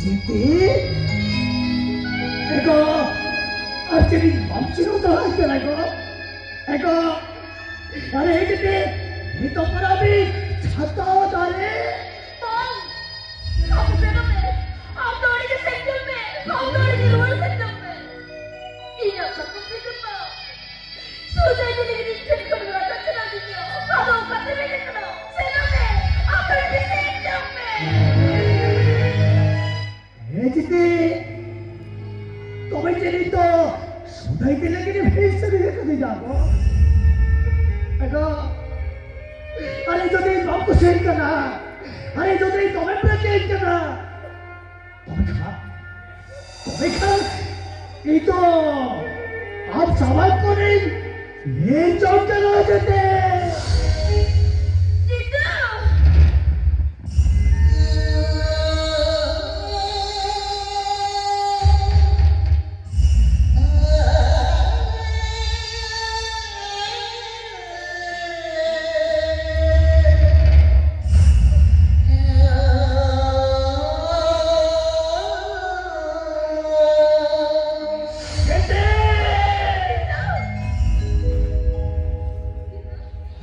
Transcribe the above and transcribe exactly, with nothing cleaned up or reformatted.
ᱪᱤᱛᱤ? ᱮᱜᱚ, ᱟᱨ ᱪᱮᱫ ᱤᱧ ᱵᱟᱢ ᱪᱤᱱᱦᱟᱹᱣ ᱫᱟᱲᱮᱭᱟᱜ ᱠᱟᱱᱟ ᱜᱚ? ᱮᱜᱚ, ᱟᱨᱮ ᱦᱮᱡ ᱠᱟᱛᱮ ᱱᱤᱛᱚᱜ ᱯᱚᱨᱟ ᱵᱤ ᱪᱷᱟᱛᱟ ᱫᱟᱨᱮ᱾ ᱵᱟᱝ, ᱟᱢ ᱥᱮᱱᱚᱜ ᱢᱮ᱾ ᱟᱢ ᱫᱚ ᱚᱸᱰᱮ ᱜᱮ ᱥᱮᱱ ᱧᱚᱜ ᱢᱮ᱾ ᱟᱢ ᱫᱚ ᱚᱸᱰᱮ ᱜᱮ ᱨᱩᱣᱟᱹᱲ ᱥᱮᱱ ᱧᱚᱜ ᱢᱮ᱾ ᱤᱧᱟᱹᱜ ᱥᱟᱯᱟᱵ ᱛᱮ ᱡᱚᱛᱚ ᱥᱩᱡᱟ ᱤᱫᱤ ᱞᱟᱹᱜᱤᱫ ᱤᱧ ᱴᱷᱮᱱ ᱠᱷᱚᱱ ᱨᱟᱠᱟᱵ ᱪᱟᱞᱟᱣ ᱞᱤᱧᱟ᱾ ᱟᱫᱚ ᱚᱠᱟᱛᱮ ᱢᱮᱱ ᱠᱟᱱᱟ? ᱥᱮᱱᱚᱜ ᱢᱮ᱾ ᱟᱢ ᱫᱚ ᱚᱸᱰᱮ ᱜᱮ ᱥᱮᱱ ᱧᱚᱜ ᱢᱮ᱾ ᱦᱮᱸ ᱪᱤᱛᱤ, ᱛᱚᱵᱮ ᱪᱮᱫ ᱤᱧ ᱫᱚ ᱥᱩᱡᱟ ᱤᱫᱤ ᱞᱟᱹᱜᱤᱫ ᱮᱢ ᱦᱮᱡ ᱥᱟᱹᱨᱤ ᱟᱠᱟᱫᱤᱧᱟ ᱜᱚ? ᱮᱜᱚ, ᱟᱨᱮ ᱡᱩᱫᱤ ᱵᱟᱢ ᱠᱩᱥᱤᱭᱟᱹᱧ ᱠᱟᱱᱟ, ᱟᱨᱮ ᱡᱩᱫᱤ ᱫᱚᱢᱮᱢ ᱨᱟᱹᱜᱤᱭᱟᱹᱧ ᱠᱟᱱᱟ, ᱛᱚᱵᱮ ᱠᱷᱟᱱ, ᱛᱚᱵᱮ ᱠᱷᱟᱱ ᱤᱧ ᱫᱚ ᱟᱢ ᱥᱟᱢᱟᱝ ᱠᱷᱚᱱᱤᱧ ᱧᱤᱨ ᱡᱚᱝ ᱠᱟᱱᱟ ᱪᱤᱛᱤ᱾